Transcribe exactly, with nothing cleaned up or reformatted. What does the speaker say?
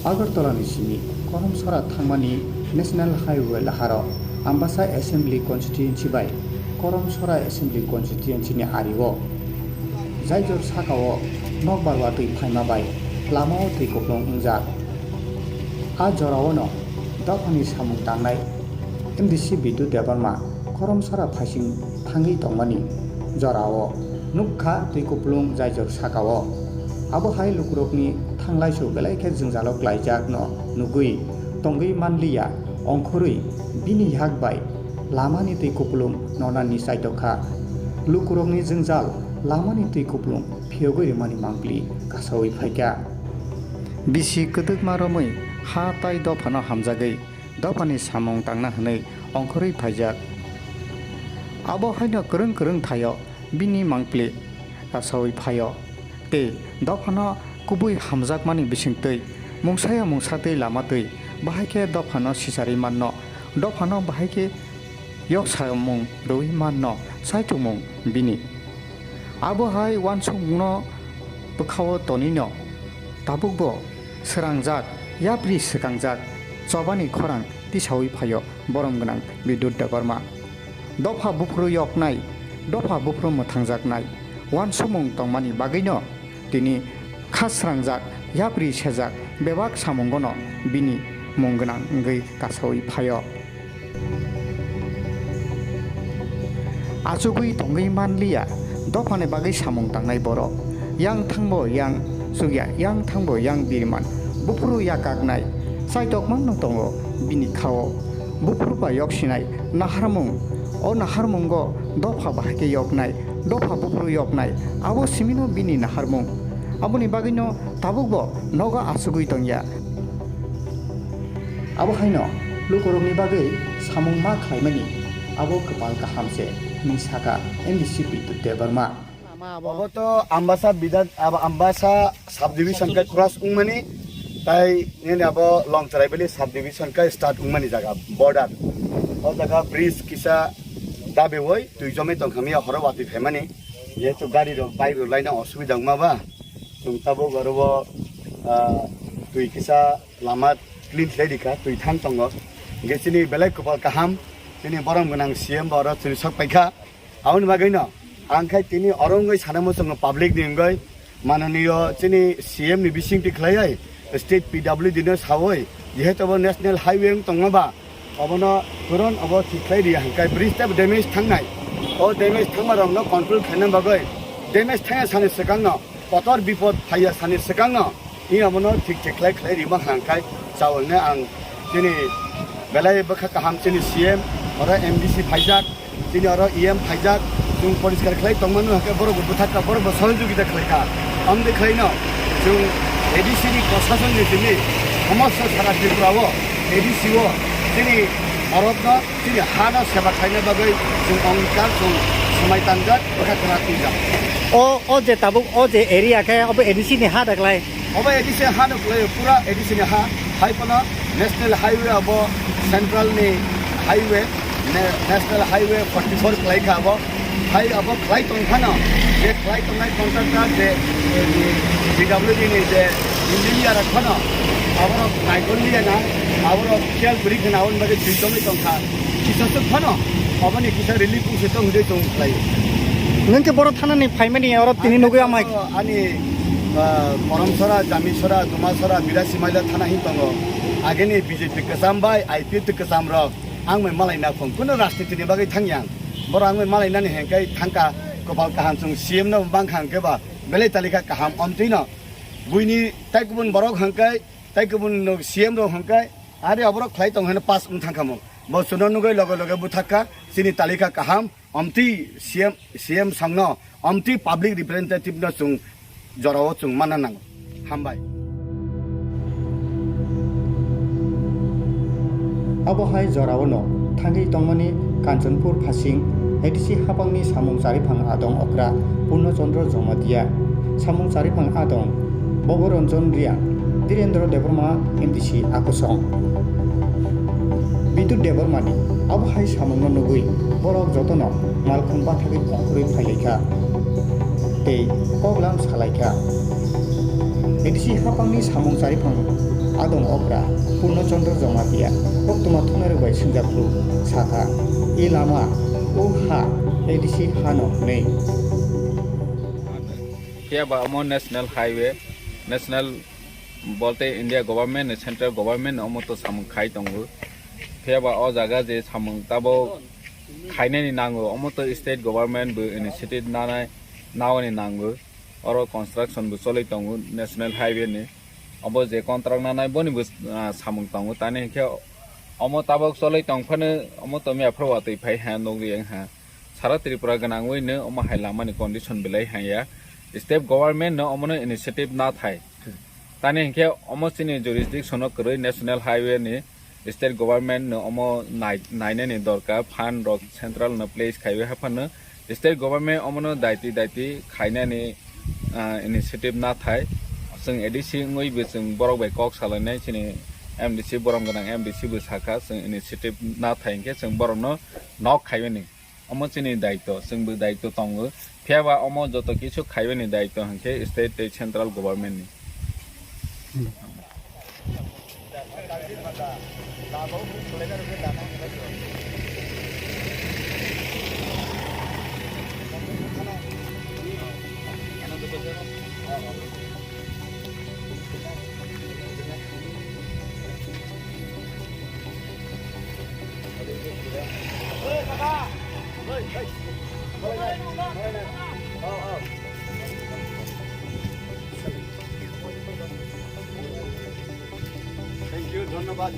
Agartala ni simi Koromsora thangmani National Highway laharo Ambasa Assembly Constituency bai Koromsora Assembly Constituency ni ario Jaijor sakao nokbar watwi phaima bai lamao twi kupulung wngjak. A jorao no dophani samung tangnai M D C Bidut Debbarma Koromsora phaising thangwi tongmani jorao nukha twi kupulung Jaijor sakao. Abo hai lukurokni thanglaisu belai khe jwngjalo klaijak no nugwi tongwi manliya, ongkhorwi bini yak bai lamani twi kupulung nonani chaitokha. Lukurokni jwngjal lamani twi kupulung phiyogwi rwmani mangpili kasawi phaikha. Bisi kwdwkma romwi ha tai dophano hamjagwi dophani samung tangna hwnwi ongkhorwi phaijak. Abo haino kwrwng kwrwng thaio bini mangpili kasawi phaio. Tei dophano kubui hamjakmani bisingtwi mungsaya mungsatwi lamatwi bahai khe dophano sicharwi manno, dophano bahai khe yoksamung rwui manno saichukmung bini. Abo hai uansukmungno bwkhao tonwino tabukbo swrangjak, yapri swkangjak chobani khorang tisaui phaio borom gwnang Bidut Debbarma. Dopha buphuru yoknai, dopha buphuru mwthangjaknai uansukmung tongmani bagwino tini kha srangjak, yapri sejak bebak samungono bini mung gwnang wngwi kasaui phaio. Achugwi tongwi manliya, dophani bagwi samung tangnai borok. Yang thangbo yang chukya, yang thangbo yang biriman. Buphuru yakaknai, chaitokmano tongo bini khao. Buphuru ba yoksinai naharmung. O naharmungo dopha bahai khe yoknai, dopha buphuru yoknai. Abo simino bini naharmung. Aboni bagwino tabukbo nogo achugwi tongya. Abo haino lukurokni bagwi samung ma khlaimani abo kwpal kaham se, hwnwi sakha M D C Bidut Debbarma. Obo to Ambasa Bidan, abo Ambasa subdivision kai cross wngmani, tai nini abo Longcharaibali subdivision kai start wngmani jaga border. O jaga bridge kisa dabe woi twi jomai tongkha miya horo watwi phaimani. Jehetu gari rok bike rok laina osubida wngma ba, chwng tabuk oro o, ah, twi kisa lama clean khlai rikha, twi thang tongo. Hingke chini belai kopal kaham, chini borom gwnang C M bo oro chini sok paikha. Aboni bagwino ang khai tini oro wngwi sana muchungo public ni wngwi, mananiyo chini C M ni bisingtwi khlaiwi state P W D no sawi, jehetu bo national highway wng tongma ba, obono puron obo thik khlai riya hingkai bridge tebo damage thangnai. O damage thangma rokno control khlaina bagwi damage thangya sani swkangno kotor bipod phaiya sani swkangno, i abono thik thik khlai khlai rima hangkai chawlne ang chini belai bwkha kaham chini C M, oro M D C phaijak, chini oro E M phaijak, chwng poriskar khlai tongmano hake borok bo bwthakka, borok bo sohojogita khlaikha. Amde khlaino chwng A D C ni prosason ni simi somosto sara Tripura o A D C o chini borokno chini ha no seba khlaina bagwi chwng ongkar chwng swmai tanjak, bwkha kwrak twijak. O, o je tabuk o je area khe obo A D C ni ha da klai? Obo A D C ha no klai, pura A D C ni ha. Hai phano National Highway abo Central ni highway, ne-, National Highway forty four klai kha abo. Hai abo khlai tong phano, je khlai tongnai contractor je, eh, P W D ni je engineer rok phano, aborok naikol liya na, aborok khiyal kwrwi khna aboni bagwi twi tongwi tongkha. Kisa swk phano, aboni kisa relief wngse tong hwnwi tong khlai. Nwng khe boro thana ni phaimani oro tini nugwi amai. Ani, ah, Koromsora, Jamisora, Dumasora, Birasi Maila thana hin tongo. Ageni B J P kwcham bai I P F kwcham rok. Ang bai malai na phung, kuno rajniti ni bagwi thang yang. Borok ang bai malai nani hengkai thangka, kopal kaham chwng C M no bang kha hwnkhe ba, belai talika kaham omtwi no. Buini tai kubun borok hwnkhe, tai kubun no C M rok hwnkhe, ari oborok khlai tong hwnwi pass wng thang kha mo. Bo chwngno nugwi loge loge bwthak kha, chini talika kaham, omtwi C M, C M songno, omtwi public representative no chwng jorao chwng manna nango. Hambai. Abo hai jorao no thangwi tongmani Kanchanpur Phasing A D C hapangni samung chariphang adong okra Purno Chandra Jamatia, samung chariphang adong Bobo Ranjan Reang, Dhirendra Debbarma M D C Akusong. Bidut Debbarmani abo hai samungno nugwi borok jotono malkhung bathagwi ongkhorwi phailaikha tei koklam salaikha. A D C hapangni samung chariphang Adong okra Purno Chandra Jamatia koktwma thumnairok bai swngjak phuru sakha, "E lama, o ha, A D C hano," hwnwi. Phiya ba omo National Highway, National bolte India Government ni, Central Government ni omo to samung khai tongo. Phiya ba o jaga je samung tabok khainani nango, omo to State Government bo initiative nanai, naoni nango. Oro construction bo choli tongo National Highway ni. Obo je contract nanai boni bo, ah, samung tongo. Tani hinkhe omo tabok choli tong phano omo to miya phuru watwi phai ha, nugri wng ha. Sara Tripura gwnangwi no omo hai lama ni condition belai hanya. State Government no omo no initiative na thai. Tani hinkhe omo chini jurisdiction o kwrwi National Highway ni, State Government no omo nai-, nainani dorkar, fund rok central no place khaiwi haphano State Government omo no daiti daiti khainani, ah, initiative na thai. Chwng A D C wngwi bo chwng borok bai kok salainai, chini M D C, borom gwnang M D C bo sakha chwng initiative na thai hinkhe chwng borok no nok khaimani. Omo chini daitw, chwngbo daitw tongo. Phiya ba omo joto kisu khaibani daitw hinkhe state tei central government ni. Thank you, ধন্যবাদ।